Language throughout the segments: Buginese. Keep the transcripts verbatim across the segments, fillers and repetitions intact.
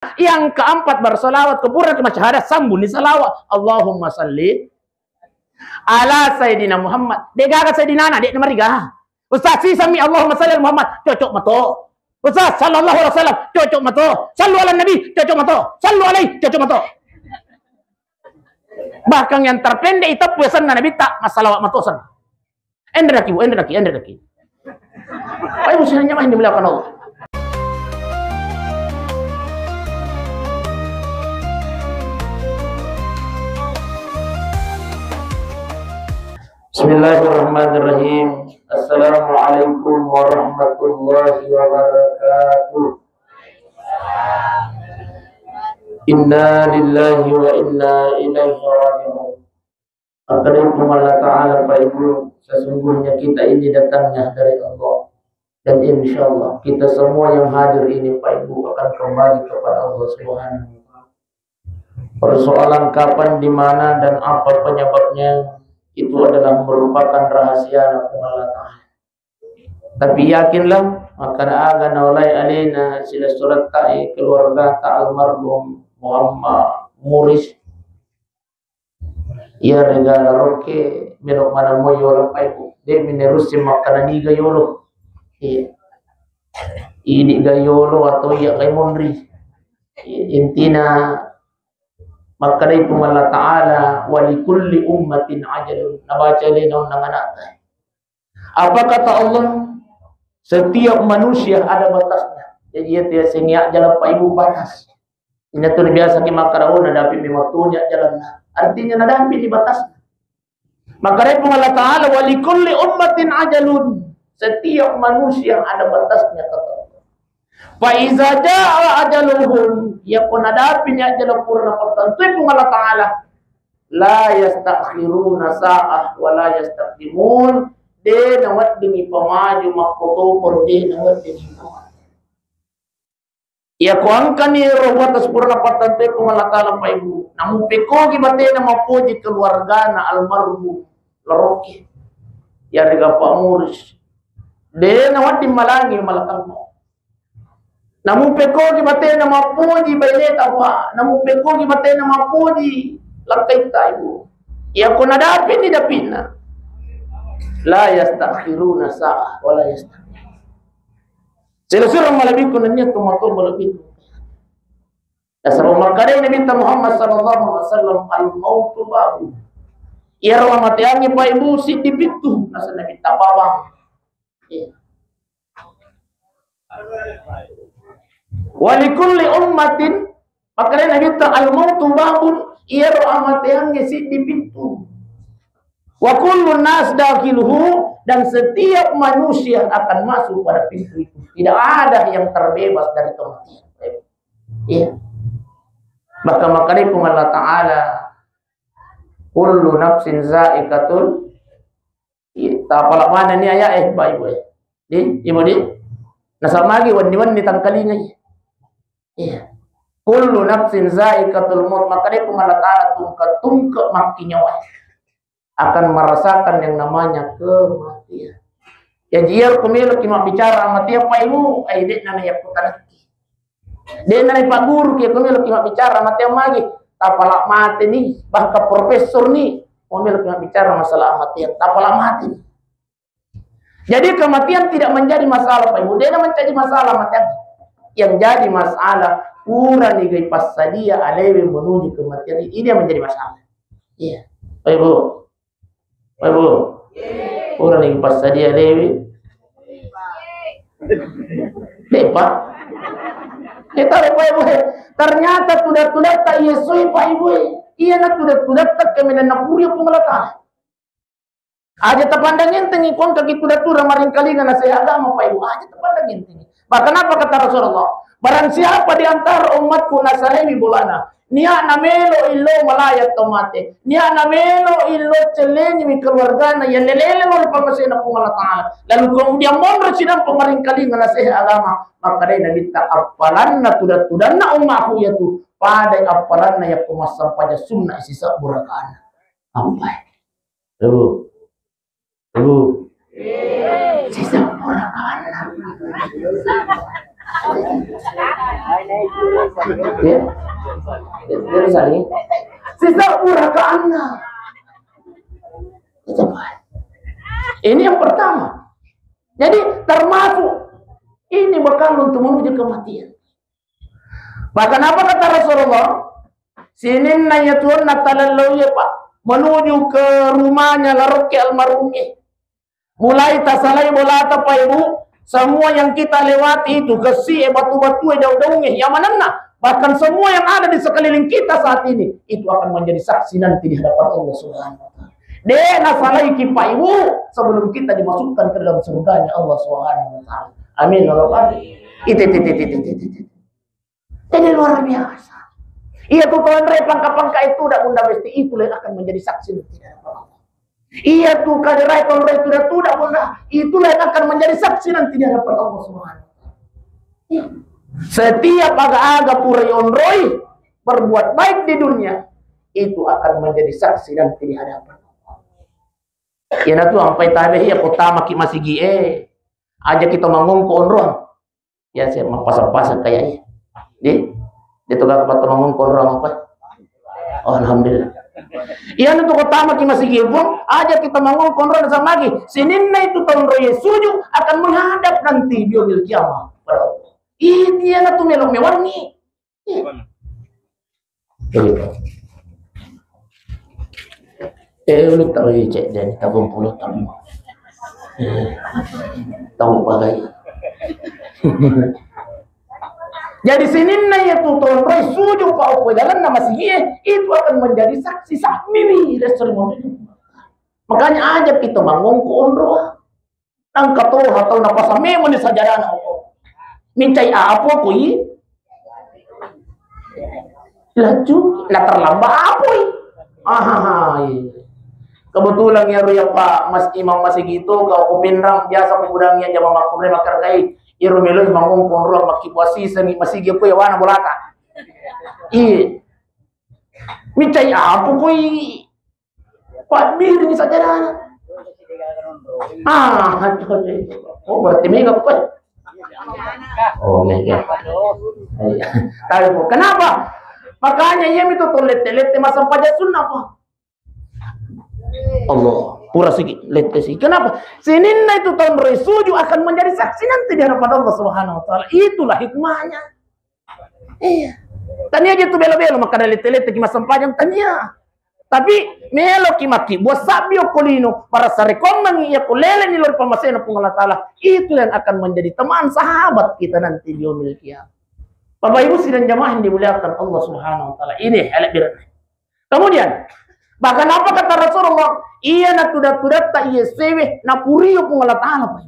Yang keempat, bersolawat ke pura ke masyarakat, sambunni salawat. Allahumma salli ala Sayyidina Muhammad. De gaga Sayyidina na, de namariga. Ustaz, sisami Allahumma salli ala Muhammad, cocok mato. Ustaz, sallallahu alaihi wasallam, cocok mato. Sallu ala Nabi, cocok mato. Sallu alaihi, cocok mato. Bahkan yang terpendek itu pesanna Nabi tak masalah mato sana. Endaki, Bu, endaki, endaki. Ayo, muslim jamaah yang dimuliakan Allah. Bismillahirrahmanirrahim. Assalamualaikum warahmatullahi wabarakatuh. Inna lillahi wa inna ilaihi raji'un. Maka dari Allah Ta'ala, Pak Ibu, sesungguhnya kita ini datangnya dari Allah. Dan insya Allah, kita semua yang hadir ini, Pak Ibu, akan kembali kepada Allah Subhanahu wa Ta'ala. Persoalan kapan, di mana, dan apa penyebabnya, itu adalah merupakan rahasia Allah Ta'ala. Tapi yakinlah, makkada aga naolai alena sila suratta e keluarga ta almarhum Muhammad Muris. Iya, regala roke, melo mana mo yolo, Pak Ibu. De minerusi makkada niga yolo. Iya. Ini ga yolo atau iya ga monri. Iya, intina makkadai Puang Allah Ta'ala, "Wa likulli ummatin ajalun." Nabaca alena onnang anakta. Apa kata Allah? Setiap manusia ada batasnya. Jadi, iya tiap sengia jalan Pak Ibu batas. Ini tuh biasa ki makkada, "Oh, nadapi memang tuh jalanna." Artinya nadapi di batasnya. Maka Puang Allah Ta'ala, "Wa likulli ummatin ajalun." Setiap manusia ada batasnya, kata Allah. "Fa iza jaa ajaluhum," iya ko nadapi ni ajal purana pattantui Puang Allah Ta'ala, "la yastakhiruna sa'ah wa la yastaqdimun." De naweddingi pamaju makkotoparo, de naweddingi pamaju. Iya ko engkani ro batas purana pattantui Puang Allah Ta'ala, Pak Ibu. Namupekkogi batena mappoji keluargana almarhum laroki. Iya rega Pak Muris. De nawedding malangi malakal maut. Namupekkogi batena mappoji baineta, Pak. Namupekkogi batena mappoji lakkaitta, Ibu. Iya ko nadapi ni dapina. La yastakhiruna sa'ah wa la yastaqdimun. Sila-sila malebbiku nennia tomatoa malebbiku. Nasaba makkadai Nabitta Muhammad sallallahu alaihi wasallam, "Al-mautu babun." Iyaro amateangnge, Pak Ibu, siddi pintu, nasaba Nabitta bawang. Iya. "Wa likulli ummatin," makkadai Nabitta, "Al-mautu babun," iyaro amateangnge siddi pintu. "Wa kullun nas dakhiluhu," dan setiap manusia akan masuk pada pintu itu. Tidak ada yang terbebas dari kematian. Iya. Bahkan makkadai Puang Allah Ta'ala, "Kullu nafsin za'iqatul," iya, tapala manenni ayat e, Pak Ibu e. Di, Ibu di. Nasaba magi wenni-wenni tangkalingai. Iya. "Kullu nafsin za'iqatul maut," makkadai Puang Allah Ta'ala, tungke-tungke makkinyawa akan merasakan yang namanya kematian. Jaji iyaro ko meloki mabbicara matiang, Pak Ibu, ai de'na nayakkutanakki. De'na naipagguruki ko meloki mabbicara matiang magi. Tapala mate ni, bahkan profesor ni, ko meloki mabbicara masalah matiang, tapala mate ni. Jadi kematian tidak menjadi masalah, Pak Ibu. De'na menjadi masalah matiang. Yang jadi masalah, purani gai passadia alewe menuju kematian. Ini yang menjadi masalah. Iya. Pak Ibu. Pak Ibu. Purani passadia alewe. De'pa. Kita, Pak Ibu. Ternyata tuda-tudatta Yesu, Pak Ibu. Iya na tuda-tudatta kemenanna puri Puang Allah Ta'ala. Aja tapandang entengi ko engkaki tuda-tuda maringkalinga naseha agama, Pak Ibu. Aja tapandang entengi. Bahkan apa kata Rasulullah? "Barang siapa di antara umatku nasalewi bolana, nia'na melo illo malaya tau mate, nia'na melo illo cellengiwi keluargana yang lelele lo ri pammasena Puang Allah Ta'ala, lalu kemudian monro sidang pemaringkalinga naseha agama," makkadai Nabitta, "Appalanna tuda-tudanna ummaku iyatu padai appalanna yakko massampaja sunna sisebbu rakaanna." Ampai. Ibu. Ibu. Sisa orang kawan. Ya. Jadi saling sisa purakaanna. Ini yang pertama. Jadi termasuk ini bekal untuk menuju kematian. Bahkan apa kata Rasulullah? Sininna iya tuonna talellauye, Pak, menuju ke rumahnya larokke almarhumnya. Mulai tasalai bolata, Pak Ibu, semua yang kita lewati itu, gesi e, batu-batu e, daun-daun e, yang manenna, bahkan semua yang ada di sekeliling kita saat ini, itu akan menjadi saksi nanti di hadapan Allah Subhanahu wa Ta'ala. De' nasalaiki, Pak Ibu, sebelum kita dimasukkan ke dalam surganya Allah Subhanahu wa Ta'ala. Amin. Allahumma amin. Itu, itu, itu, itu, itu, itu. Jadi luar biasa. Iya tu tonre pangka-pangka itu dak bunda besti itu yang akan menjadi saksi nanti di hadapan Allah. Iya tu kaderai tonre itu dak tu dak bunda, itulah yang akan menjadi saksi nanti di hadapan Allah Subhanahu wa Ta'ala. Iya. Setiap aga-aga pura yonroi berbuat baik di dunia itu akan menjadi saksi nanti di hadapan Allah. Iyanatu ampai tabe iya ko tamaki masigi e. Aja kita mangongko onroang. Ya, saya mapasa-pasa kayaknya. Di, di tu gak pattamangong konrang apa? Oh, alhamdulillah. Iya, untuk utama ki masih gibung, aja kita mangong konrang sama lagi. Sininna itu tonro ye suju akan menghadap nanti di yaumil kiamah pada Allah. Ini yang tu melok mewarni. Iya. Eh, lu tahu ya, cek, dan tabung puluh tamu. Eh, tahu bagai. Jadi sininna iya tu tonroi suju pa okko dalam nama sigie, itu akan menjadi saksi sami ri lesser. Makanya aja kita mangongko onroa. Engka to atau napasa memang ni sajadana. Mincai apa kui? Laju, na terlambat apa kui? Ahai. Kebetulan ya, Ru, ya, Pak, Mas Imam masih gitu, kau kupinrang biasa ku gudangnya jamaah makmum makarkai. Iru meloi mangongko onroa makki puasi sengi masigi ko ya wana bolata. Iya. Mincai apa kui? Pabbiri sajadana. Ah, aduh, aduh. Oh, berarti mega kok. Oh, mega. Iya. Tapi kenapa? Makanya iya itu tuh lette-lette massempajang sunnah, Pak. Allah, pura sigi lette sigi. Kenapa? Sininna itu tonroi suju akan menjadi saksi nanti di hadapan Allah Subhanahu wa Ta'ala. Itulah hikmahnya. Iya. Tania aja tu belo-belo makkada lette-lette ki massempajang, tania. Tapi melo ki makki buat sabbi okko lino, para sarekommengi iya ko lele ni lori pamasena Puang Allah Ta'ala. Itu yang akan menjadi teman sahabat kita nanti di yaumil kiamah. Bapak Ibu sidang jamaah yang dimuliakan Allah Subhanahu wa Ta'ala. Ini elek birane. Kemudian, bahkan apa kata Rasulullah? Iya na tuda-tudatta iya sewe na purio Puang Allah Ta'ala, Pak.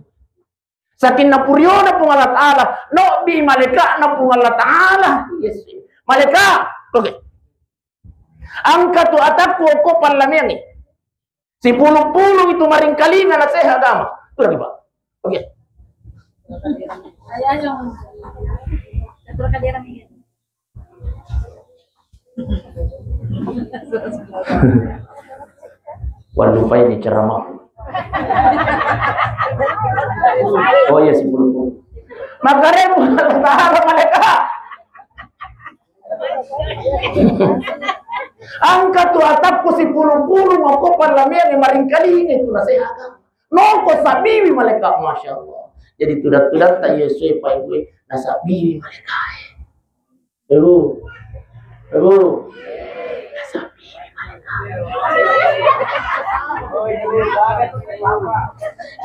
Saking napuriona Puang Allah Ta'ala, nobbi malaikatna Puang Allah Ta'ala. Yes. Malaikat, oke. Angka tu atakku okko pallameangi. Sipulung-pulung itu maringkalinga naseha agama. Itu lagi, Pak. Oke. Wallupai ni ceramah. Oh iya, sipulung-pulung. Makarebu, Allah Ta'ala malaikat. Angka tu atakku sipulung-pulung, okko pallameangi maringkalinga itu naseha. Noko sabiwi malaikat, Masya Allah. Jadi tudat-tudatta Yesu e, Pak Ibu e, nasabiwi malaikat e. Ibu. Ibu. Nasabiwi malaikat.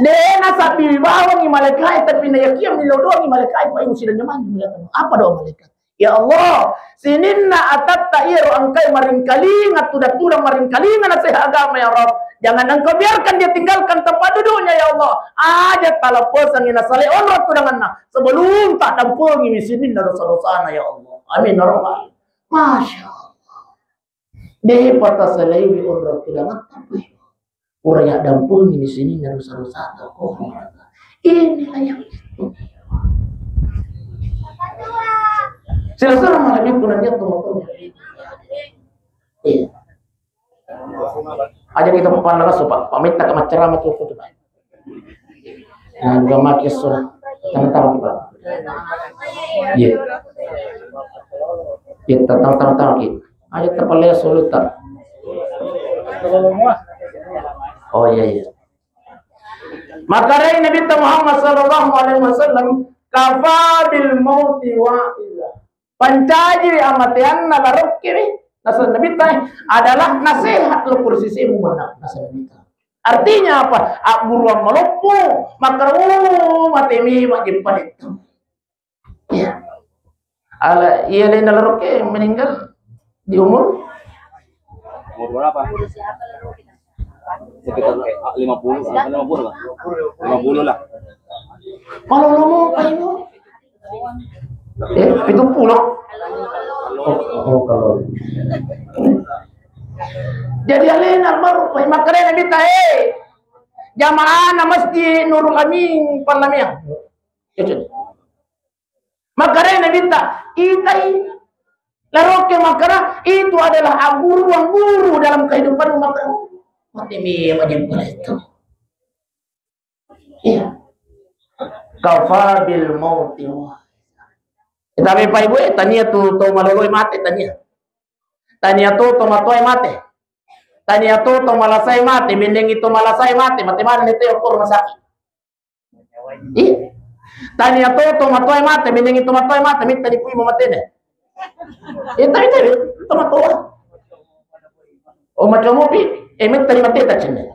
De nasabiwi bawangi malaikat e, tapi nayakia milo doangi malaikat e, Pak Ibu sidang jamaah. Apa doa malaikat? Ya Allah, sininna atatta iyaro engkae maringkalinga, tudang-tudang maringkalinga naseha agama, ya Rabb. Jangan Engkau biarkan dia tinggalkan tempat duduknya, ya Allah. Aja talappesangi nasale onro tudanganna sebelum taddampengi mi sininna dosa-dosana, ya Allah. Amin, ya Rabbal. Masya Allah. Depa tasalaiwi onrong tudangetta, Pak. Pura yaddampengi ni sininna rusa-rusata. Inilah yang istimewa. Sila-sila malah bikin dia tuh. Iya. Aja kita pamana rasu, Pak. Pamitta ke macerama tuh, tuh, Pak. Nah, juga mati surah. Jangan tahu, Pak. Iya. Iya, tenang, tenang, tenang, Ki. Ayo, tepalea suluta. Oh, iya, iya. Makkedai Nabitta Muhammad sallallahu alaihi wasallam, "Kafa bil mauti wa'iza." Pancaji amateanna larokkiri, naseng Nabitta, adalah nasihat lo kursi semu menang, naseng Nabitta. Artinya apa? Agguruang maloppo, makkeda, "Oh, mate memang jeppaletto." Iya. Ala, iya, lainna larokke meninggal di umur? Umur berapa? Sekitar, ah, lima puluh, ah, lima puluh lah. Lima puluh lah. Malolomo apa itu? Eh, pitung puluh? Oh, oh, kalau. Jadi alena almarhum, Pak, makkedai Nabitta, "Eh, jamaahna Masjid Nurul Amin Pallamiang." Cocok. Makkedai Nabitta, "Itai, larokke makkeda, itu adalah agguruang guru dalam kehidupanmu." Makkeda, "Mate memang jeppaletto." Iya. Kafa bil mauti wa. Eh, tapi Pak Ibu, eh, tania tu tau maloloi mate, tania. Tania tu tau matoae mate. Tania tu tau malasai mate, mending itu malasai mate, mate mana itu yang rumah sakit. Ih. Tania to, to matoa mate, mending to matoa mate, metta di pui mo matene. Eh, tapi, tapi, to matoa. Oh, macam mopi, eh, metta di mate ta cenne.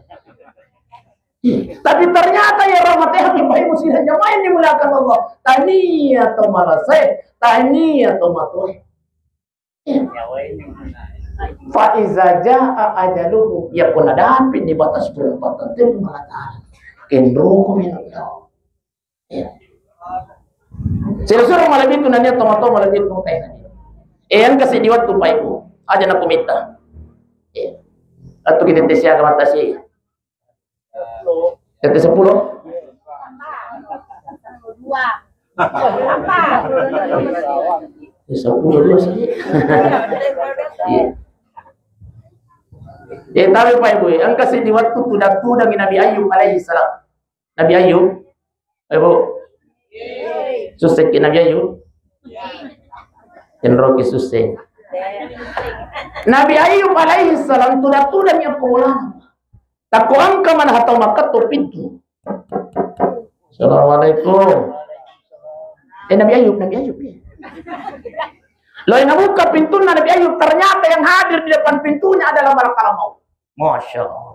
Ih, tapi ternyata ya rahmat yang baik muslim jamaah yang dimuliakan Allah. Tania to malasai, tania to matoa. Fa iza jaa ajaluhum, ya puna dapi ni batas perempatan tempo mengatakan kenroko minum tau. Ya. Sira-sira malebbitu nania tomato malebbitu teh. Eh, engka seddi wettu paiku. Aja naku mita. Ya. Atau kita tes ya mata sih. Tette seppulo? Ya, seppulo dua sih. Iya. Eh, tapi Pak Ibu, engka seddi wettu tudang-tudangi Nabi Ayub alaihi salam. Nabi Ayub, Ibu, susse ki Nabi Ayub? Kenroki susse. Nabi Ayub alaihi salam tudang-tudangi apa ulama. Takko engka mana hatau makkatto pintu. Assalamualaikum. Eh, Nabi Ayub, Nabi Ayub, iya. Lo yang buka pintunna Nabi Ayub, ternyata yang hadir di depan pintunya adalah malakal maut. Masya Allah.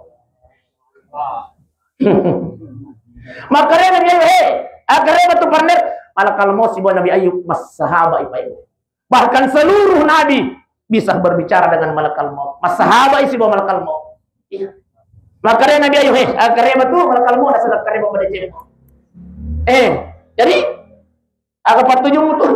Makanya Nabi Ayub, hei, akhirnya batu parner, malakal maut si Nabi Ayub, mas sahabat Ibu. Bahkan seluruh nabi bisa berbicara dengan malakal maut. Mas sahabat isi bawa malakal maut. Iya. Makanya Nabi Ayub, eh, akhirnya batu malakal maut, asal akhirnya bawa deceng. Eh, jadi, aga patujung tu?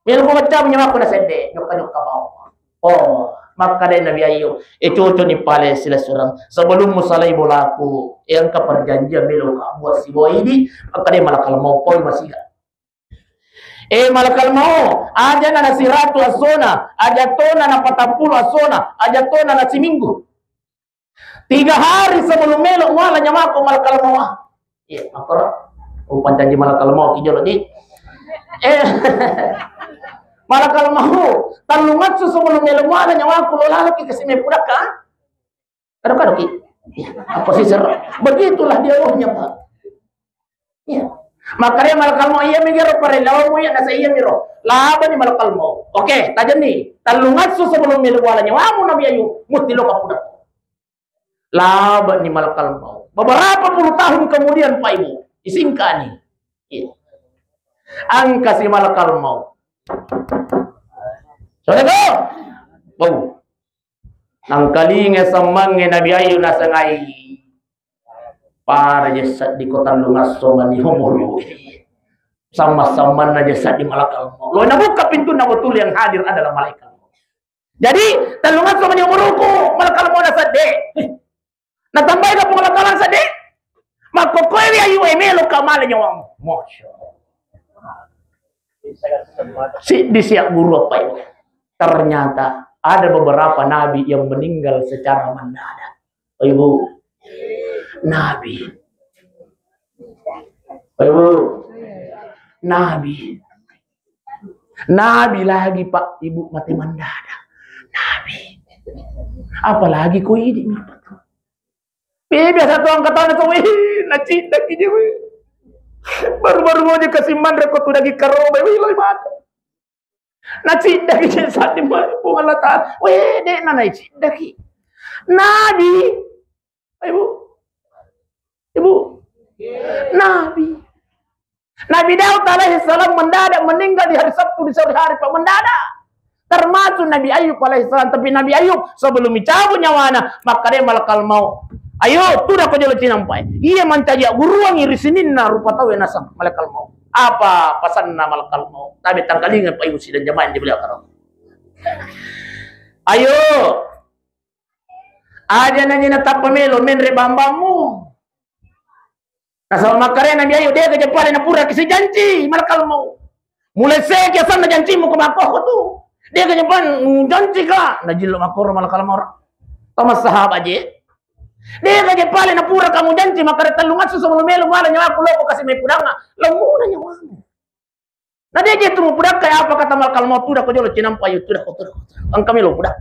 Melo ko baca punya aku na sedde, nyokka-nyokka mau. Oh, makanya Nabi Ayub, eh, cucu ni pale sila surang. Sebelum musalai bolaku, yang ke perjanjian melo ka buat si boy ini, makanya malakal maut poi masih. Eh, malakal maut, aja na nasiratu assona, aja tona na patappulo assona, aja tona na siminggu. Tiga hari sebelum melo muala nyamako malakal maut. Iya, makoro. Oh, pancaji malakal maut ki jolo di. Eh, malakal maut, tellung esso sebelum melo muala nyamako lo lalaki kasi me pudakka. Kado-kado ki. Apa sih seru? Begitulah dia rohnya, Pak. Iya. Makanya malakal maut iya migero parellau mu iya nasa iya miro. Laba ni malakal maut. Oke, tajenni. Tellung esso sebelum melo muala nyawamu Nabi Ayub, musti lo kapudak. Laba ni malakal maut. Beberapa puluh tahun kemudian, Pak Ibu, isingkani. Iya. Angka si malakal maut. Assalamualaikum. Bau. Nangkalinga sammangnge Nabi Ayub nasengai. Pada je seddi ko tellung esso mani umuru. Sama-samanna je seddi malakal maut. Lo nabuka pintunna betul yang hadir adalah malaikat. Jadi, tellung esso mani umuruku, malakal maut na sedde. Natambai ka Puang Allah Taala sedde. Makkokkoe wi ayu e melo ka male nyawamu. Masya Allah. Si, di siap guru apa itu? Ternyata ada beberapa nabi yang meninggal secara mendadak. Ibu, nabi. Ibu, Nabi. Nabi lagi, Pak, Ibu, mate mendadak. Nabi. Apalagi ko idi, Pak. Eh, biasa tu angkatan tu, wih, naciddaki je, wih. Baru-baru mau dikasih mandre ko tu daging karoba, wih, loi mate. Naciddaki je sadi, Puang Allah Ta'ala. Wih, dek, na naciddaki. Nabi. Ibu. Ibu. Nabi. Nabi Daud alaihi salam mendadak meninggal di hari Sabtu di sore hari, Pak, mendadak. Termasuk Nabi Ayub alaihi salam. Tapi Nabi Ayub sebelum dicabut nyawana, makkeda malakal maut, "Ayo, tudako jolo cinampai." Iya mancaji guruangi ri sininna rupa tau naseng malakal maut. Apa pasanna malakal maut? Tapi tangkalinga, Pak, Ibu, sidang jamaah yang dimuliakan Allah. Ayo, aja nanya natappa melo menre bambammu. Nasaba makkeda Nabi Ayub, "Dega je pale napura kisijanci malakal maut. Mulai seki asanna jancimu ko makkoko tu. Dega je pale nujanci ka." Najillo makkoro malakal maut. Tama sahabat je. "Dega je pale napura kamu janci makkeda tellung asu sebelum melo mala nyawaku loko kasi mai pudangnga. Lemmuna nyawamu." Na de je tu mupudakkai apa kata malakal maut, "Tudako jolo cinampa, ayo, tudako, tudako, tudako. Engka melo pudak."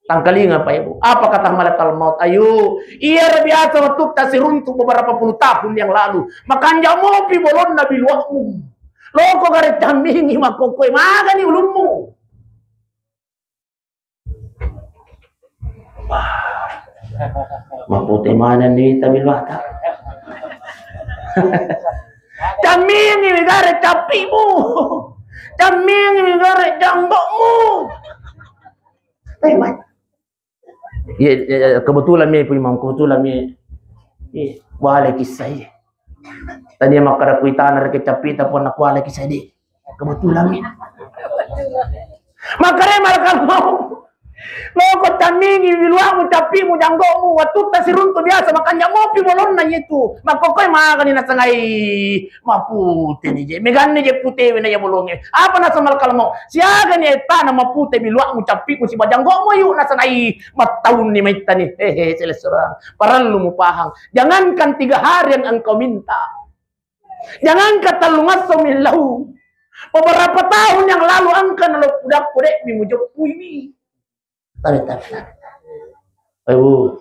Tangkalinga, Pak, Ibu. Apa kata malakal maut? "Ayo, iyaro biasa wettutta siruntu beberapa puluh tahun yang lalu. Makanja mopi bolonna biluakmu. Loko gare cammingi makkokkoe magani ulummu." Mapute manenni wita biluata. Cammingi wigare cappimu. Cammingi wigare janggokmu. Eh, mai. Iya, iya, iya, kebetulan mi, Pu Imam, kebetulan mi. Iya, wale kisah iya. Tadi makkeda kuitana reke cappita ponna kuwale kisah di. Kebetulan mi. Makkeda malakal maut, "Loko cammingi biluamu, cappimu, janggokmu, wettutta siruntu biasa makanja mopi bolonna itu. Makkokkoe magani nasengai mapute ni je. Meganni je putewe na iya bolongnge." Apa naseng malakal maut? "Siagani ettana mapute biluamu, cappimu, siba janggokmu, ayo, nasengai mattaunni maittani." Hehe, selessurang. Parellu mupahang. Jangankan tiga hari yang engkau minta. Jangankan tellung esso millau. Beberapa tahun yang lalu engka nalo pudakko, de' mi mujeppuiwi. Tabe, tabe, tabe. Eh, Bu.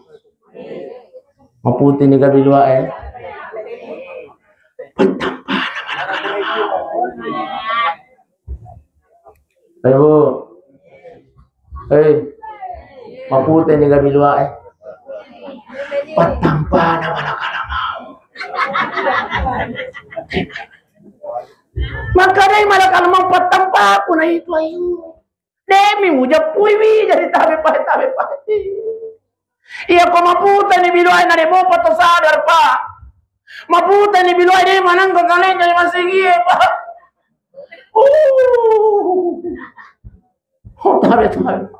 Mapute ni gabilua, eh. Patampana malakal maut. Eh, Bu. Eh, mapute ni gabilua, eh. Patampana malakal maut. Makkedai malakal maut, "Patampaku na itu, ayo. De' mi mujeppuiwi, jadi tabe pae, tabe pae." Iya ko mapute ni biluae na de' mopa to sadar, Pak. Mapute ni biluae de' manengka kaleng dari masigie, Pak. Uh. Oh, tabe, tabe.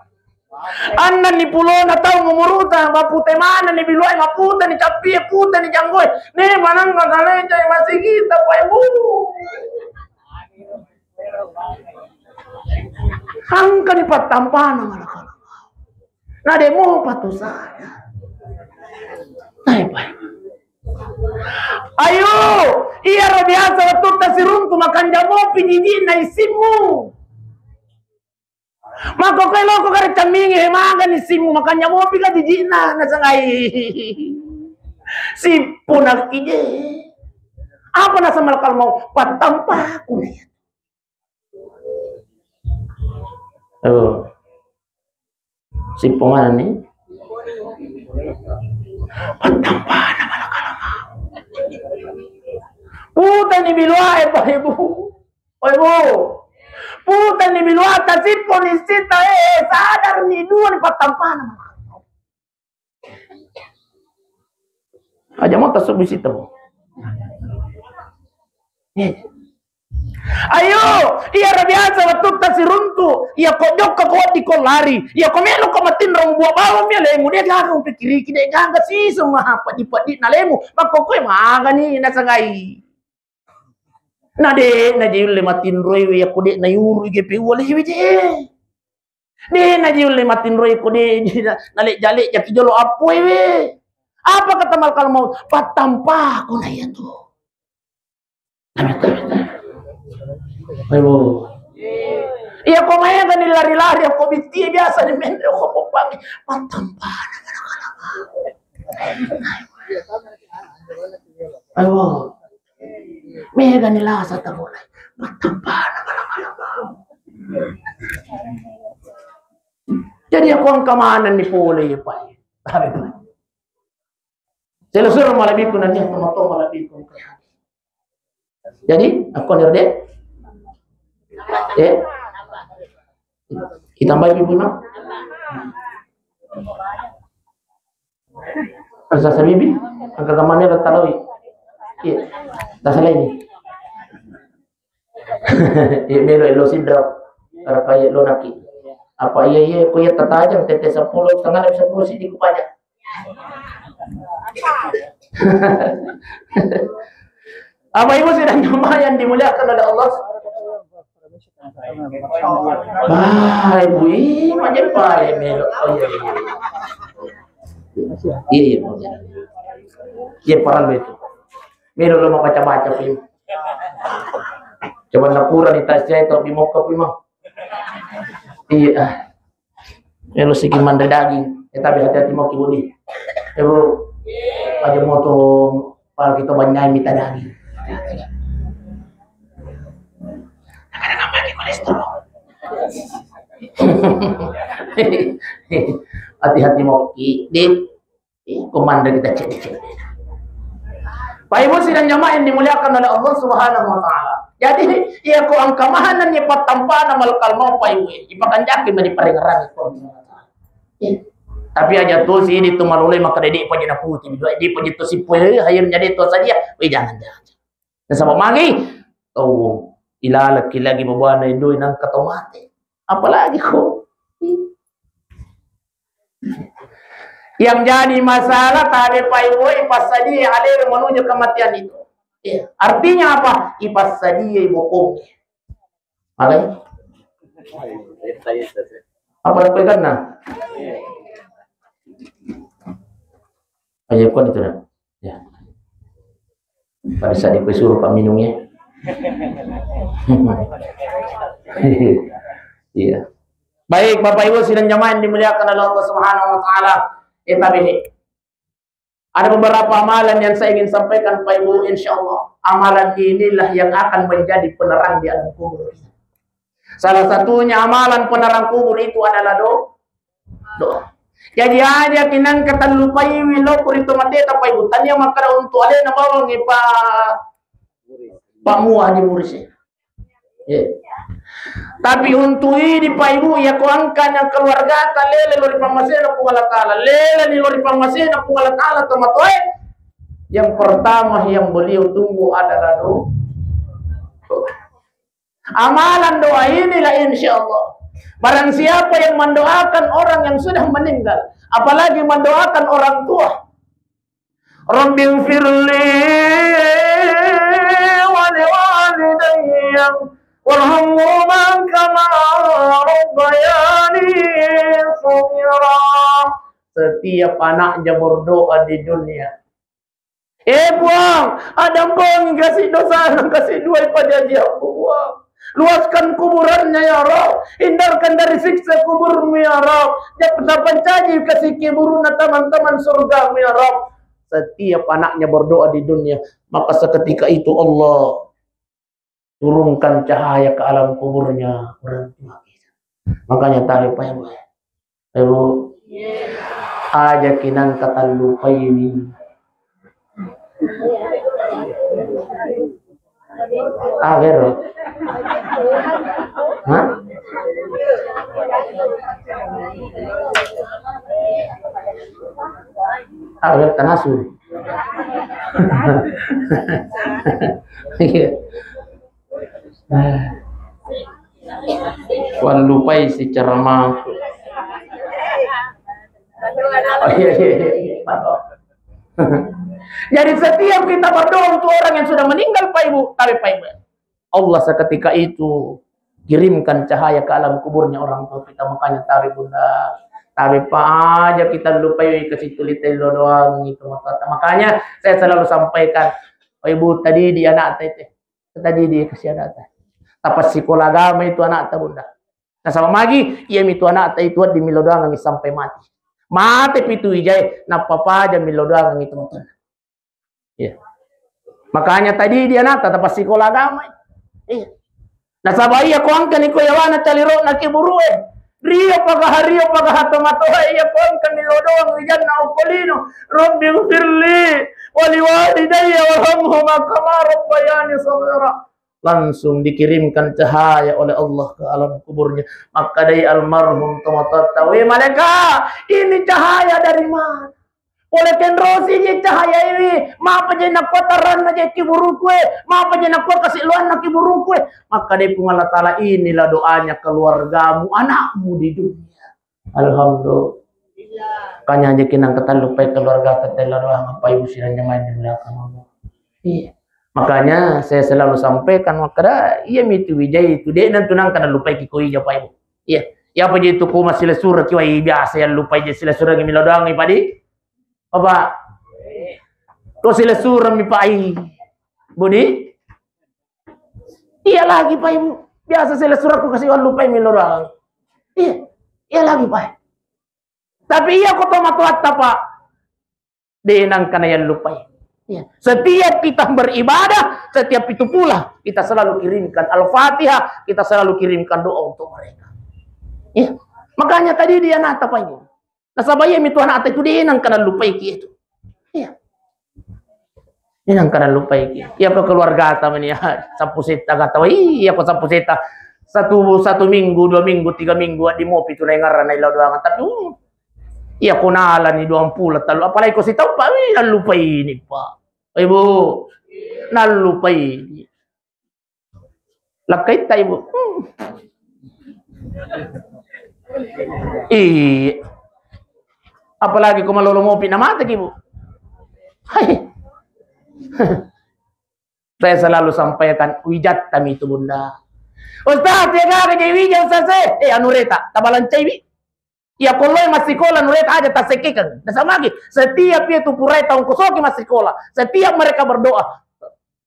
Annanni pulona tau mumuruta, mapute manenni biluae, maputeni cappie, puteni janggoe. Ne manengka kaleng dari masigita, Pak. Uh. Engkani pattampana malakal maut. Na de' mopa tu sadar. Tabe pae. Ayo, iyaro biasa wettutta siruntu makanja mopi jiji'na issimmu. Makkokkoe loko gare cammingi, he, magani issimmu, makanja mopi ka jiji'na, nasengai sippo nakki je. Apa naseng malakal maut? Patampaku na iya. Oh. Sippo manenni? Patampana malakal maut. Puteni biluae, Pak, Ibu. Oh, Ibu. Puteni biluata, sippo ni sita, eh, sadar ni dua ni patampana malakal maut. Aja mau tasuk bisi temu. Eh. Ayo, iyaro biasa wettutta siruntu, iya ko jokka ko wedding ko lari, iya ko melo ko matinro mubua bawang mi alemu, de' gaga mupikiriki, de' gaga siseng maha peddi-peddi na alemu, makkokkoe magani nasengai. Na de' na je ulle matinroi we, iya ko de' na yuru ige pe uwalewe je. De' na je ulle matinroi ko de' na, nalejja-lejjaki jolo appoe we. Apa kata malakal maut? Patampako na iya tu. Tabe, tabe, tabe. Ayo. Iya, ko maega ni lari-lari, ko bittie biasa ni menre ko popang. Matampana. Ayo. Maega ni lasa ta bola. Matampana. Jadi, aku angka maneng ni pole, ya, Pak. Tabe, Pak. Selesai malebbiku nanya, teman-teman malebbiku. Jadi, aku ni, Dek. Eh? Ditambahi, Ibu Imam? Rasa sabibi? Angka kamane lo taloi. Iya. Tasalaini. Iya, melo lo sidra. Karena kayak lo naki. Apa iya, iya, ko iya tatajang tete sepuluh, setengah lebih sepuluh sih dikupajang. Bapak Ibu sidang jamaah yang dimuliakan oleh Allah. Bapak Ibu, ih, macam apa ya, melo? Oh, iya, iya. Iya, iya, iya. Iya, parah lo itu. Melo lo mau baca-baca, Pi. Coba napura di tas saya, tapi mau ke, Pi, mau. Iya. Elo siki manre daging, eh, tapi hati-hati mau ki budi. Eh, Bu, aja mau tuh, para kita banyak mita daging. Kadang-kadang pakai kolesterol. Hati-hati mau ki, Dit. Ih, komando kita cek-cek. Pak Ibu sidang jamaah yang dimuliakan oleh Allah Subhanahu wa Ta'ala. Jadi, iya ko angka maneng ni pattampana malakal maut, Pak Ibu, ipakanjaki mani parengerang ko. Iya. Tapi aja tuh sih, di tu malole maka dede paja na putih, di paja tu si pue, akhirnya dia tu saja. Weh, jangan, jangan. Nasaba magi, oh, ilalaki lagi babuana indoi nangka tau mate. Apalagi ko. Yang jadi masalah, tabe Pak Ibu, ipassadia alena menuju kematian itu. Iya. Artinya apa? Ipassadia bokong. Apa? Apa karena? Ayo, kon itu dah. Ya. Pada saat itu suruh Pak minum ya. Iya. Baik, Bapak Ibu sidang jamaah yang dimuliakan oleh Allah Subhanahu wa Ta'ala. Eh, tapi ada beberapa amalan yang saya ingin sampaikan, Pak Ibu, insya Allah. Amalan inilah yang akan menjadi penerang di alam kubur. Salah satunya amalan penerang kubur itu adalah do-, doa. Jadi aja kinang katallupaiwi lo kurito mateta, Pak Ibu. Tania makkada untuk alena bawang, Pak, Pak Muwa di Murise. Iya. Tapi untuk ini, Pak Ibu, iya ko angkana keluargata lele lo ri pammasena Puang Allah Ta'ala, lele ni lo ri pammasena Puang Allah Ta'ala, tomatoe, yang pertama yang beliau tunggu adalah do-, doa. Amalan doa inilah insya Allah. Barang siapa yang mendoakan orang yang sudah meninggal, apalagi mendoakan orang tua, Rabbighfirli wa liwalidayya warhamhuma kama rabbayani shaghira. Setiap anaknya berdoa di dunia, "Eh Puang, adampengi kasi dosana kasi dua ipajajiakku, Puang. Luaskan kuburannya, ya Rabb. Hindarkan dari siksa kuburmu, ya Rabb. Jangan pancaji kasi kuburna teman-teman surgamu, ya Rabb." Setiap anaknya berdoa di dunia, maka seketika itu Allah turunkan cahaya ke alam kuburnya orang tua kita. Makanya tabe, Pak Ibu. Ibu, aja kinang katallupaiwi. Ah, vero? Hah? Ah, vero, tanasu. Iya. Wallupai si ceramahku. Oh, iya, iya, iya. Jadi setiap kita berdoa untuk orang yang sudah meninggal, Pak Ibu, tabe, Pak Ibu, Allah seketika itu kirimkan cahaya ke alam kuburnya orang tua kita. Makanya tabe, Bunda, tabe, Pak, aja kita lupai ke situ, lite lo doang itu. Makanya saya selalu sampaikan, Pak Ibu, tadi di anak tete, tadi di kasihan anak tete. Tapassikola agama itu anakta, Bunda. Nasaba magi, iyami tu anakta itu wedding millau doangengngi sampai mati. Mate pitu wijae, nappa paja millau doangengngi teman-teman. Iya. Makanya tadi dia nata tapassikola agama. Iya. Nasaba iya ko engkani ko yawana caliro'na kiburu'e. Rio pagaha, rio pagaha tomatoa iya ko engkani lodong wijanna okko lino. Rabbi ghfirli wali walidayya warhamhuma kama rabbayani shaghira. Langsung dikirimkan cahaya oleh Allah ke alam kuburnya. Makkadai almarhum tomatoatta, "We malaikat, ini cahaya dari mana?" Pole kenrosi je cahayaiwi, mapa je nakua taranna je kiburukue, mapa je nakua kasiloanna kiburukue. Makkadai Puang Allah Ta'ala, "Inilah doanya keluargamu, anakmu di dunia." Alhamdulillah. Kanya je kinang ketallupai keluarga tetella doang apa ibu sirang jamaah di belakang Allah. Iya. Makanya saya selalu sampaikan, makkada, iya mitu wijai itu, dek nantu nangka nalupai kiko ija, Pak Ibu. Iya. Iya apa je itu ko masih lesura kiwai biasa yang lupai je sila sura gimilo doang, Pak Di? Bapak. Ko sila sura mi, Pak, ai. Budi? Iya lagi, Pak Ibu. Biasa sila sura ku kasih uang lupai milo doang. Iya. Iya lagi, Pak. Tapi iya ko tomatoatta, Pak. De nangkana yang lupai. Iya. Setiap kita beribadah, setiap itu pula kita selalu kirimkan Al-Fatihah, kita selalu kirimkan doa untuk mereka. Iya. Makanya tadi dia nata, Pak Ibu. Nasaba iya mitu anakta itu de nangkana lupai ki itu. Iya. De nangkana lupai ki. Iya ko keluargata mani ya, sappu setta kata, iya ko sappu setta. Satu, satu minggu, dua minggu, tiga minggu, di mopi tu naingarra nailau doang. Tapi, uh, iya ko nalani doang pula talu. Apalagi ko sitau, Pak, wi, nallupai ini, Pak. Ibu, nallupai. Lakkaitta, Ibu. Hmm. Iya. Apalagi ko malolo mopi na mate ki, Bu. Hai. Saya selalu sampaikan, wijatta mi itu, Bunda. Ustaz, ya gaga je wija, Ustaz, eh. Eh, anu reta, tabalancai wi. Iya, ko loi massikola nureta aja tasekkekeng. Nasamaki, setiap iya tu purai taung kosoki massikola, setiap mereka berdoa,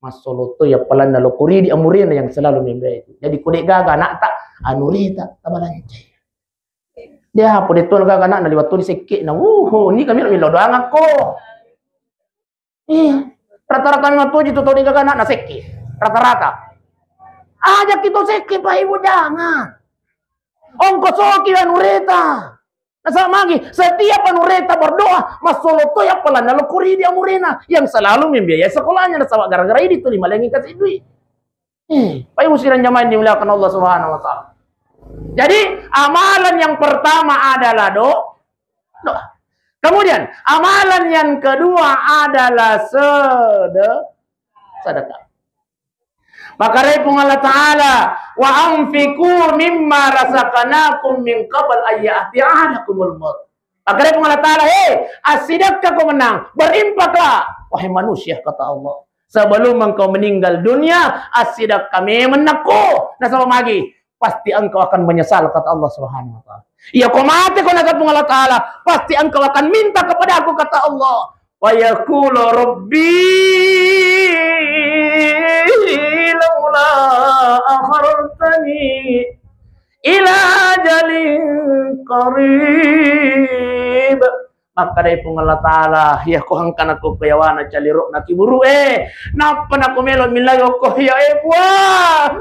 massoloto iya palanna lo kuridi amurina yang selalu membela itu. Jadi ko de gaga anakta, anurita tabalancai. Dia apa de tu gaga anakna liwat tu di sekke na. Wuh, ni kami lo doang aku. Iya. Rata-rata memang tuju tu tau de gaga anakna sekke. Rata-rata. Aja kita sekke, Pak Ibu, jangan. Ongkosoki anureta. Nasaba magi, setiap anureta berdoa, massoloto iya palanna lo kuridi amurina yang selalu membiayai sekolahnya. Nasaba gara-gara ini tu lima lengi kasih duit. Eh, Pak Ibu sidang jamaah yang dimuliakan Allah Subhanahu wa Ta'ala. Jadi, amalan yang pertama adalah do-, doa. Kemudian, amalan yang kedua adalah sede-, sedekah. Makkedai Puang Allah Ta'ala, "Wa anfiqu mimma razaqnakum min qabl an ya'tiya ahadakumul maut." Makkedai Puang Allah Ta'ala, "Hei, assidekkako mennang, berinfaklah, wahai manusia," kata Allah. "Sebelum engkau meninggal dunia, assidekka memeng nakko." Nasaba magi, pasti engkau akan menyesal, kata Allah Subhanahu wa Ta'ala. Iya ko mate ko, kata Puang Allah Ta'ala, pasti engkau akan minta kepada Aku, kata Allah. Wa yaqulu rabbi laula akhartani ila ajalin qarib. Makkedai Puang Allah Ta'ala, iya ko engka nakko yawana caliro'na kiburu'e, nappa nakko melo millau ko iya, eh, Puang.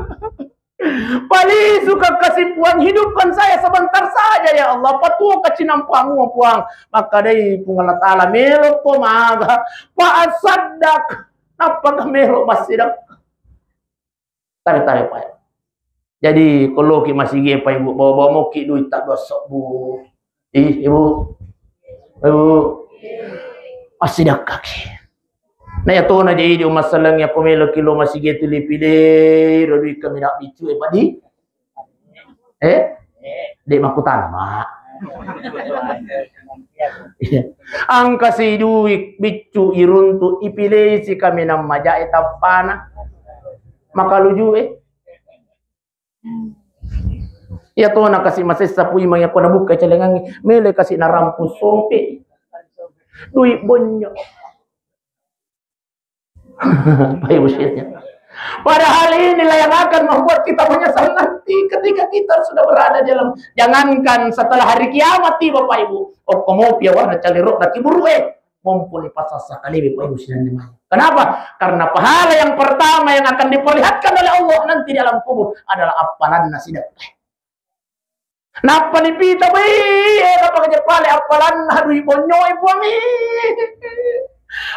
Palisuka kasi Puang, hidupkan saya sebentar saja ya Allah, patuoka cinampa mua Puang. Makkedai Puang Allah Ta'ala, melo ko maga, fa asaddaq, nappa ka melo massidekka. Tabe-tabe, Pak. Jadi, ko loki masigi, Pak Ibu, bawa-bawa moki duit tak gosok, Bu. Ih, Ibu. Ibu. Massidekka ki. Na iya tona jadi di umma saleng iya ko melo ki lo masigi tu lipile, ro duit kami nak bicu, eh, Pak Di. Eh? De makkutana, Mak. Iya. Engka si duit biccu iruntu, ipilei si kaminang majae tappana. Makaluju, eh. Iya tona kasi masessa pui mang iya ko nabukka celengangnge, mele kasi narampu sompe. Duit bonyo. Pak Ibu sekalian. Padahal inilah yang akan membuat kita menyesal nanti ketika kita sudah berada di dalam, jangankan setelah hari kiamat tiba, Bapak Ibu. Okko mopi warna calero na kiburu eh. Mumpuni pasasa kalibi, Bapak Ibu sidang jamaah. Kenapa? Karena pahala yang pertama yang akan diperlihatkan oleh Allah nanti di alam kubur adalah appalanna sidang. Nappa nipita, "Wih, eh, nappa kaja pale appalanna dui bonyoi, Puang, eh.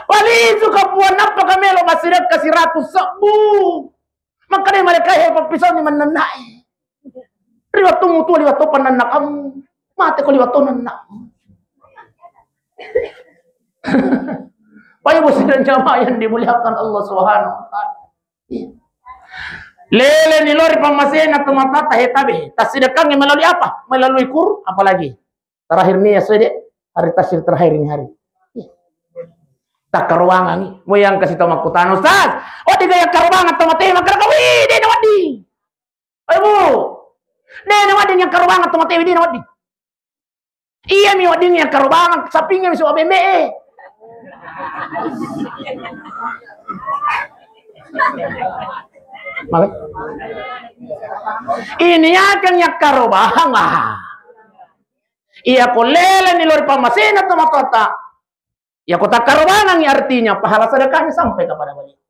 Palisu ka, Puang, nappa kamelo massidekka siratu sebbu." Makkeda malaika, "He, pappisauni mannennai. Ri wettummu tuo, ri wettu pannannakammu. Mate ko ri wettu nanna." Bapak Ibu sidang jamaah yang dimuliakan Allah Subhanahu wa Ta'ala. Iya. Lele ni lori pammasena tomatoatta, he, tabe. Tassidekangngi melalui apa? Melalui kur, apalagi? Terakhir ni ya, sudah hari tasir terakhir ini hari. Iya. Takkarobangangi. Mo yang kasih tau makkutana, "Ustaz, oh, de gaya karobang tomatoa makkeda, wih, de na wedding." Ayo, Bu. De na wedding yang karobang tomatoa, de na wedding. Iya mi wedding yang karobang, sapingnge mi suwa bembe e. Maka ini akan yang karobang, ah. Iya ko lele ni lori pammasena tomatoatta. Ya ko takkarobangangi artinya pahala sedekahnya sampai kepada beliau.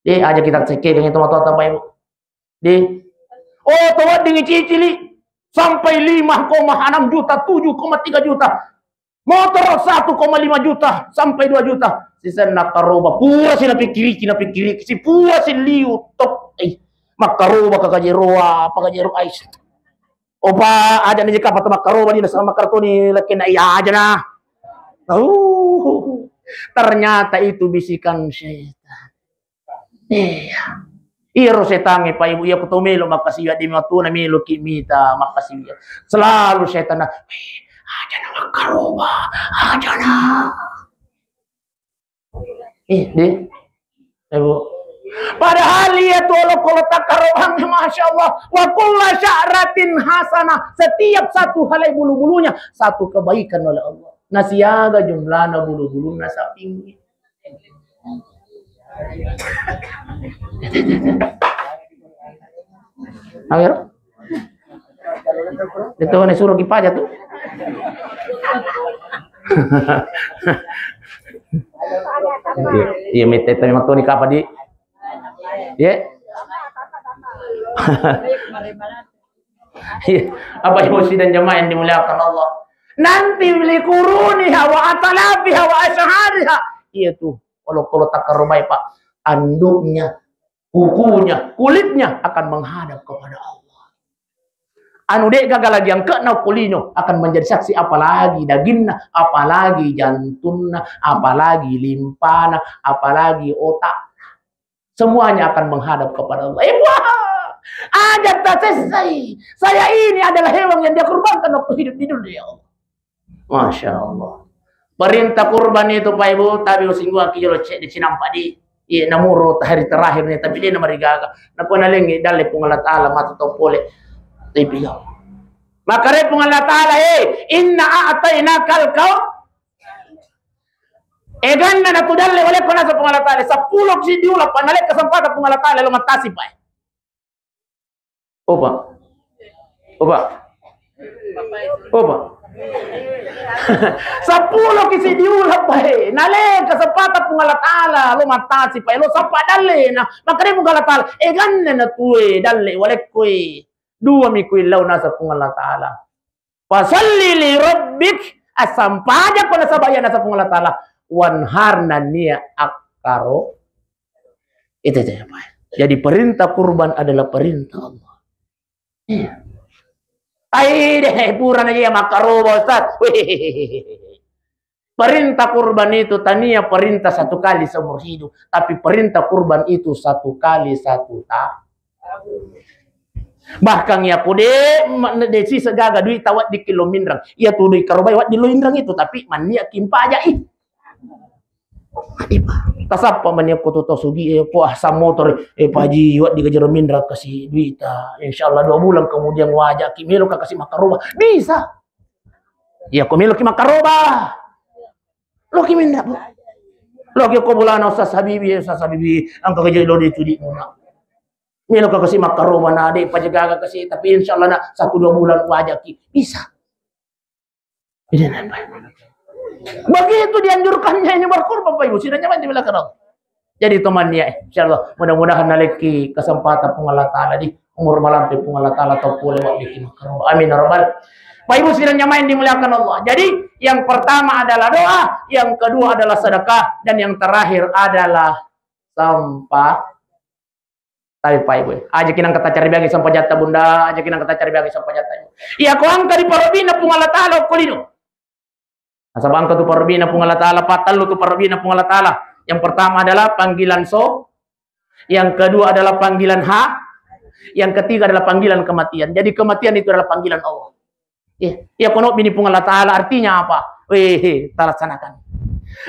De, aja kita cekkekangngi tomatoatta, Bapak Ibu. De. Oh, to wedding cicili sampai lima koma enam juta, tujuh koma tiga juta. Motor satu koma lima juta sampai dua juta. Sisenna karoba pura si napikkiriki, napikkiriki si pura si liu top. Eh, makkaroba ka kajeroa, apa kajero ais. Opa, aja ni jeka pata makkaroba ni nasaba makkartoni lekkenna iya aja na. Uh, ternyata itu bisikan setan. Iya. Iyaro setangnge, Pak Ibu, iya ko to melo makkasiwiang, de mi wettuna meloki mita makkasiwiang. Selalu setanna, "Eh, aja na makkaroba, aja na." Eh, de. Eh, Bu. Padahal iya tu olokolo takkarobang, Masya Allah. Wa kulla sya'ratin hasanah. Setiap satu helai bulu-bulunya, satu kebaikan oleh Allah. Nasiaga jumlahna bulu-bulunna sapingnge. Awero? Itu ne suruh kipaja tu. Iya, iya, mete tapi matoni kapa di. Iya. Iya, Bapak Ibu sidang jamaah yang dimuliakan Allah. Nanti likuruniha wa atalafiha wa asyhariha. Iya tu, kalau, kalau takkarobai, Pak, anduknya, kukunya, kulitnya akan menghadap kepada Allah. Anu de gaga lagi angkekna kulino akan menjadi saksi, apalagi daginna, apalagi jantunna, apalagi limpana, apalagi otak. Semuanya akan menghadap kepada Allah. Eh, wah, aja tak selesai. Saya ini adalah hewan yang dia kurbankan waktu hidup di dunia, ya Allah. Masya Allah. Perintah kurban itu, Pak Ibu, tapi usingguaki jolo cek di cinampak di. Iya, namuru hari terakhir nih, tapi dia namarigaga. Napa nalengi dalle Puang Allah Ta'ala matu tau pole. Tapi ya. Maka re Puang Allah Ta'ala, eh, inna a'tainakal kau. Eganna natu dalle walekko nasa Puang Allah Ta'ala. Seppulo si diula pa nalek kesempatan Puang Allah Ta'ala lo matasi, Pak. Opa. Opa. Opa. Seppulo ki si diula, Pak. Nalek kesempatan Puang Allah Ta'ala lo matasi, Pak. Lo sapa dalle na. Makanya Puang Allah Ta'ala. Eganna natu e dalle walekko e. Dua mi ku illau nasa Puang Allah Ta'ala. Fasalli li rabbik, assampajako nasaba iya nasaba Puang Allah Ta'ala, wanhar, nennia akkaro. Itu, itu apa? Jadi perintah kurban adalah perintah Allah. Iya. Ai deh, pura na iya makkaroba, Ustaz. Wih. Perintah kurban itu tania perintah satu kali seumur hidup, tapi perintah kurban itu satu kali satu tahun. Bahkan ya kude, de sisa gaga duit tawa di kilo minrang. Iya tu duit karobai wa di lo inrang itu, tapi mania kimpa aja ih. Tasappa mania ko tu tau sugi, eh, ko ah, sa motor, eh, Pak Haji, wa di gajero minrang kasi duit ta. Insya Allah dua bulan kemudian wajah ki melo ka kasi makaroba. Bisa. Iya, ko melo ki makaroba. Loki minda, Bu. Loki ko bolana Ustaz Habibi, Ustaz Habibi, engka keje lo di tudi muna. Melo ka kasi makkaroba na, de' pajaga kasi, tapi insya Allah na satu dua bulan wajaki. Bisa. Begitu dianjurkannya ini berkorban, Pak Ibu. Sidang jamaah yang dimuliakan Allah. Jadi teman ya, insya Allah mudah-mudahan naleki kesempatan Puang Allah Ta'ala di umur malampe Puang Allah Ta'ala tau pole wa biki makkaroba. Amin ya rabbal. Pak Ibu sidang jamaah yang dimuliakan Allah. Jadi yang pertama adalah doa, yang kedua adalah sedekah, dan yang terakhir adalah sampah. Tapi Pak Ibu, aja kinang kata cari bagi sampajatta Bunda, aja kinang kata cari bagi sampajatta. Iya ko angka di parobina Puang Allah Ta'ala okko lino. Nasaba engka tu parobina Puang Allah Ta'ala, pattellu tu parobina Puang Allah Ta'ala. Yang pertama adalah panggilan so, yang kedua adalah panggilan ha, yang ketiga adalah panggilan kematian. Jadi kematian itu adalah panggilan Allah. Eh, iya kono bini Puang Allah Ta'ala artinya apa? Weh, talaksanakan.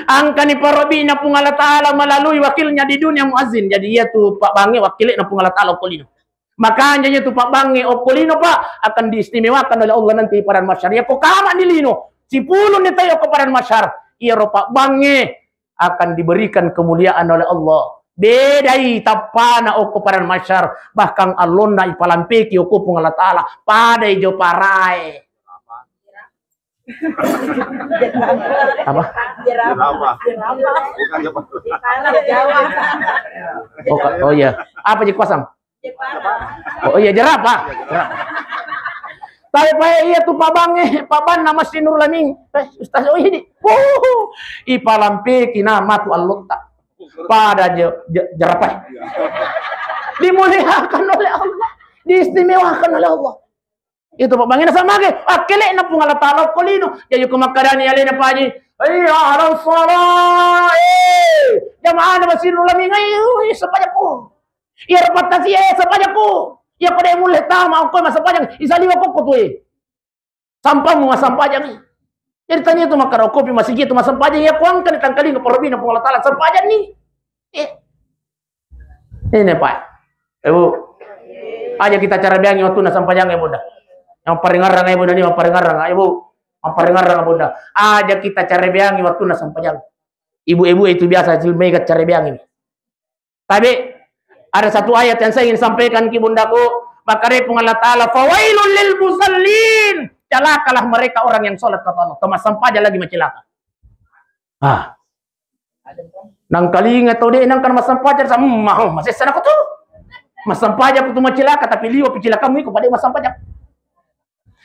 Angkani parobina Puang Allah Ta'ala melalui wakilnya di dunia muazzin. Jadi iya tu Pak Bange wakilnya Puang Allah Ta'ala okko lino. Makanya tu Pak Bange okko lino, Pak, akan diistimewakan oleh Allah nanti padang mahsyar. Ya ko kama di lino, sipulung ni tayo ko padang mahsyar. Iya ro Pak Bange akan diberikan kemuliaan oleh Allah. Bedai tappana okko padang mahsyar, bahkan allonna ipalampeki okko Puang Allah Ta'ala, padai jo parae. Apa? Jerapah. Bukan jerapah. Oh, ka- oh iya. Apa je kuasang? Oh iya, jerapah. Jerapah. Tapi Pak, iya tu Pak Bange, Pak Banna Masih Nurul Amin. Eh, Ustaz, oh iya di. Wuh, ipalampeki nama tu allonta. Pada je, je, jerapah. Dimuliakan oleh Allah, diistimewakan oleh Allah. Itu Pak Bange nasamage, akkelekna Puang Allah Ta'ala okko lino. Jadi ko makkadani alena Pak Haji, "Hayya 'alas shalah, eh, jamaahna Masjidul Amin, ayo, eh, sampajakku. Iya rapattasi, eh, sampajakku. Iya pada mulle tama okko massempajang, isaliwa kokko tu, eh. Sampammu massempajangi." Jadi tania tu makkada okko pi masigi tu massempajang, iya ko angka ni tangkalinga parobina Puang Allah Ta'ala, sempajanni. Eh. Ini Pak. Ibu. Aja kita cara biangi waktu na sampajang ya Bunda. Yang paling ngarang ya Bunda ni, yang paling ngarang, Ibu. Yang paling ngarang Bunda. Aja kita cara biangi waktu na sampajang. Ibu-ibu itu biasa hasil mega cara biangi. Tapi ada satu ayat yang saya ingin sampaikan ki Bundaku. Makkadai Puang Allah Ta'ala, "Fawailul lil musallin." Celakalah mereka orang yang sholat, kata Allah. Tau massempaja lagi macilaka. Ah. Nangkalinga tau de' nangka massempaja, sa-, mm, maho, masessa nako tu. Massempaja ku tu macilaka, tapi liwa pi cilakamu iko pada massempaja.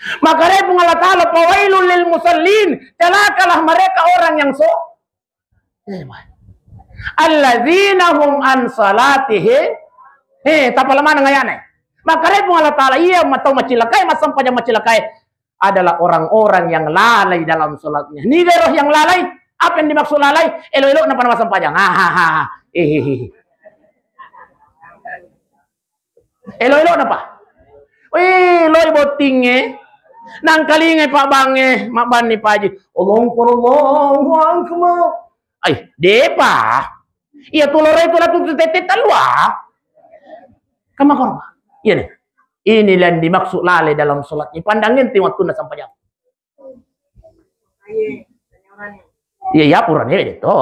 Makkadai Puang Allah Ta'ala, "Fawailul lil musallin." Celakalah mereka orang yang so-, eh, ma-, alladzina hum an salatihim. Eh, tapala maneng ayana. Makkadai Puang Allah Ta'ala, iya ma-, tau macilakai, massempajang macilakai adalah orang-orang yang lalai dalam sholatnya. Niga ero yang lalai? Apa yang dimaksud lalai? Elo-elo napa massempajang. Ah, ah, ah, ah. Eh, eh, eh. Elo-elo napa? Wih, loi bottingnge. Nangkalingai Pak Bangnge, mabbanni Pak Haji. Allahu Akbar, Allahu Akbar. Ai, depa. Iya tu loro itu latu tete talua. Kama korma. Iya nih. Inilah yang dimaksud lalai dalam sholat. Ini pandangin ti waktu na sampajang. Iya, iya, purane de' to.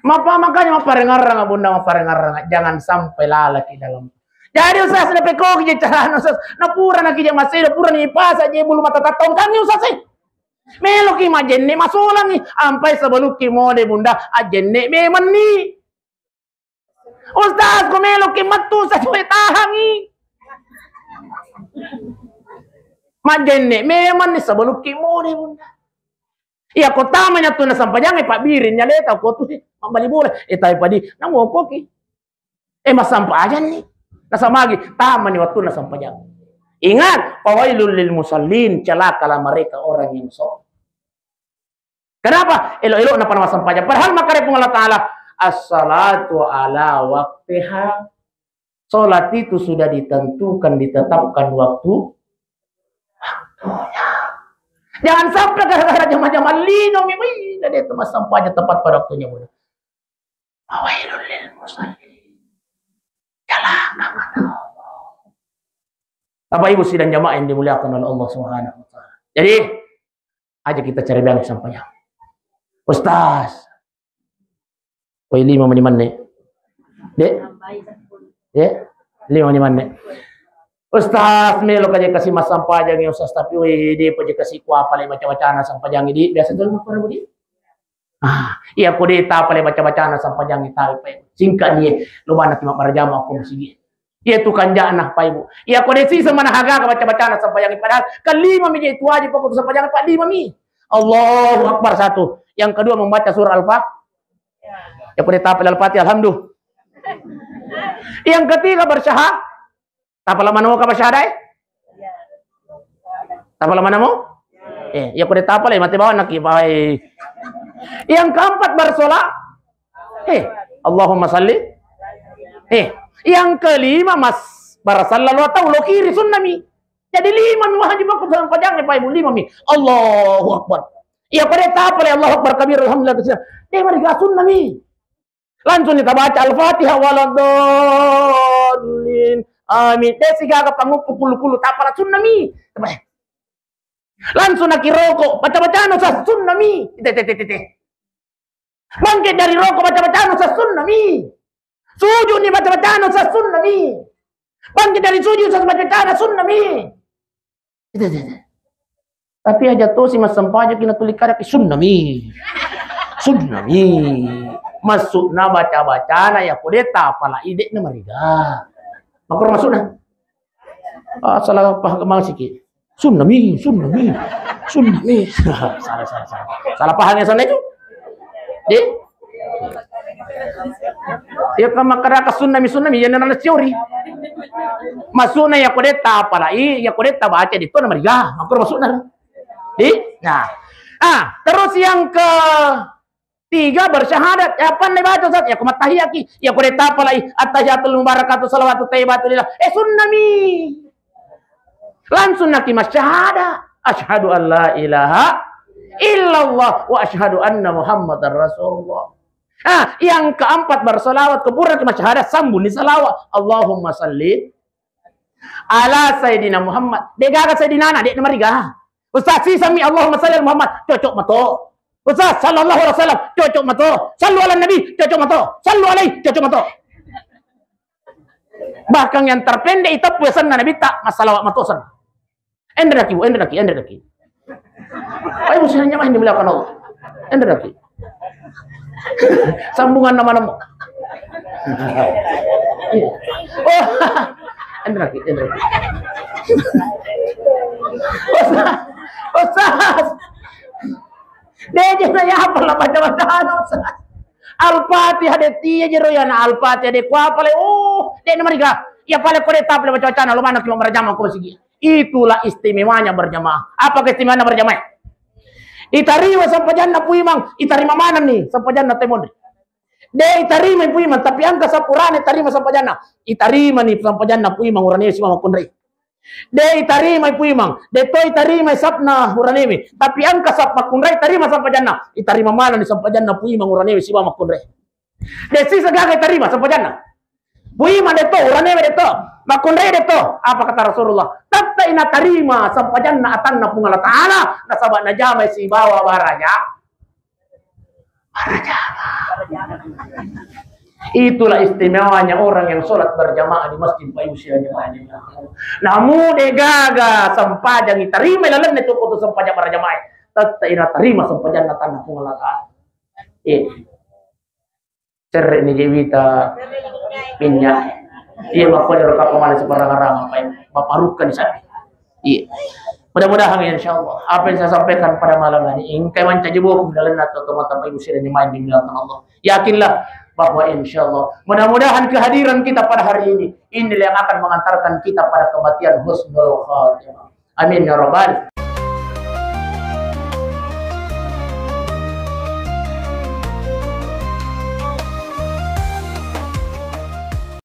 Mapa makanya mapparengarang Bunda, mapparengarang. Jangan sampai lalaki dalam. Jadi Ustaz, na pekoki je carana Ustaz. Na pura na kija masih, pura ni pasa je bulu mata tattong kami Ustaz sih. Meloki majenne masolangi, ampai sebelumki mode Bunda, ajenne memanni. Ustaz, ko meloki mattu, Ustaz, we tahangi. Majenne memanni sebelumki mode Bunda. Iya, ko tamanya tu na sampajang, eh, Pak Birin, nyaleta ko tu, eh, mabbali bola. Eh, tapi padi, namokoki. Eh, massampajanni. Nasamagi, tamani waktu na sampajang. Ingat, fawailul lil musallin, celakalah mereka orang yang sholat. Kenapa? Elo-elo napa massampajang. Padahal makkada Puang Allah Ta'ala, "As-salatu ala waktiha." Sholat itu sudah ditentukan, ditetapkan waktu, waktunya. Jangan sampai gara-gara jama-jama lino mi, wih, na de' tu massampajang tepat pada waktunya, Bunda. Fawailul lil musallin. Celaka kata Allah. Bapak Ibu sidang jamaah yang dimuliakan oleh Allah Subhanahu wa Ta'ala. Jadi, aja kita cari biang sampajang. Ustaz. Woi lima mani manne. De'? De'? Lima ni manne. Ustaz, melo ka je kasi massampajang ya Ustaz, tapi we, de pa je kasi kuapale baca-bacana sampajang di. Biasa tu makkoro di. Ah, iya ko de tapale baca-bacana sampajang di tawi pa. Singkat ni, lo bana ki mabbarajama ko masigi. Iya tu kanjana pa ibu. Iya ko de sisa mana haga ka baca-bacana sampajang di, padahal kalima mi je itu wajib pokok sampajang pa lima mi. Allahu Akbar satu. Yang kedua membaca surah Al-Fatihah. Iya ko de tapale Al-Fatihah, alhamdulillah. Yang ketiga bersyahad. Tapala manoka basyahada, eh? Tapala manamo? Eh, iya ko de tapala, eh, mate bawang naki, bae. Yang keempat bersolat. Eh, Allahumma salli. Eh, yang kelima mas barasalla lo tau lo kiri sunnami. Jadi lima mi wajib aku sampajang, eh, pa ibu, lima mi. Allahu Akbar. Iya ko de tapala, Allahu Akbar kabir, alhamdulillah katsira. De mariga sunnami. Langsung ni tabaca Al-Fatihah waladdallin. Amin. De sigaga panguppu kulu-kulu tapala sunnami. Langsung naki roko, baca-bacana Ustaz sunnami. Te, te, te, te, te. Bangkit dari roko, baca-bacana Ustaz sunnami. Sujud ni, baca-bacana Ustaz sunnami. Bangkit dari sujud Ustaz, baca-bacana sunnami. Itu, itu, itu. Tapi aja to si massempajang ki natuli kada ki sunnami. Sunnami. Maksudna baca-bacana iya ko de tapala i de na mariga. Makkoro maksudna. Ah, salah paham masigi. Sunnami, sunnami. Sunnami. Salah, salah, salah. Salah paham ya sana itu. Di? Iya kan makkadaka sunnami, sunnami, iya nana teori. Maksudna iya ko de tapala i, iya ko de tabaca de to na mariga. Makkoro maksudna. Di? Nah. Ah, terus yang ketiga bersyahadat. Iya ko de tapala i, attahiyatul mubarakatu salawatu thayyibatu lillah. Eh, sunnami. Langsung naki masyahada. Asyhadu an la ilaha illallah wa asyhadu anna Muhammadar Rasulullah. Ah, yang keempat bersalawat, ko pura ki masyahada, sambung ni salawat. Allahumma salli ala Sayyidina Muhammad. De gaga Sayyidina na, de na mariga. Ustaz, sisami Allahumma salli ala Muhammad. Cocok mato. Ustaz, sallallahu alaihi wasallam. Cocok mato. Sallu ala Nabi. Cocok mato. Sallu alaihi. Cocok mato. Bahkan yang terpendek iteppu asenna Nabitta, massalawat mato asenna. Enre daki, Bu, enre daki, enre daki. Ayo, musuh jamaah yang dimuliakan Allah. Enre daki. Sambungan nama-nama. Oh, enre daki, enre daki. Ustaz, Ustaz. De je na iya apala baca-bacana, Ustaz. Al-Fatihah de tiya jero iyana Al-Fatihah de kuapale. Oh, de na mariga. Iya pale ko de tapale baca-bacana, lo maneng ki mabbarajama ko masigi. Itulah istimewanya berjamaah. Apa keistimewaannya berjamaah? Itarima sampajanna Pu Imang, itarima maneng ni sampajanna Temonri. De itarima Pu Imang, tapi engka saffu urane tarima sampajanna. Itarima ni sampajanna Pu Imang, urane sibawa makkunrai. De itarimai Pu Imang, de to itarimai safna uranewe, tapi engka saf makkunrai tarima sampajanna, itarima maneng ni sampajanna Pu Imang uranewe sibawa makkunrai. De sisa gaga itarima sampajanna. Pu Imang de to, uranewe de to, makkunrai de to. Apa kata Rasulullah? Tette'i natarima sampajanna atanna Puang Allah Ta'ala, nasaba najamai sibawa baraja. Itulah istimewanya orang yang sholat berjamaah di masjid, Bapak Ibu sidang jamaah yang dimuliakan Allah. Namu de gaga sampajang itarima lalenna itu ko sampajang berjamaah. Tette'i natarima sampajanna atanna Puang Allah Ta'ala. Iya. Cerre ni je wita minyak. Iya, makko de roka pemana sebarang-barang apa yang baparukkan di sana. Iya. Mudah-mudahan ya, insya Allah, apa yang saya sampaikan pada malam hari ini, engkai mancaji boku dalam atau teman-teman Ibu sidang jemaah yang dimuliakan Allah. Yakinlah bahwa insya Allah, mudah-mudahan kehadiran kita pada hari ini, inilah yang akan mengantarkan kita pada kematian husnul khatimah. Amin ya rabbal.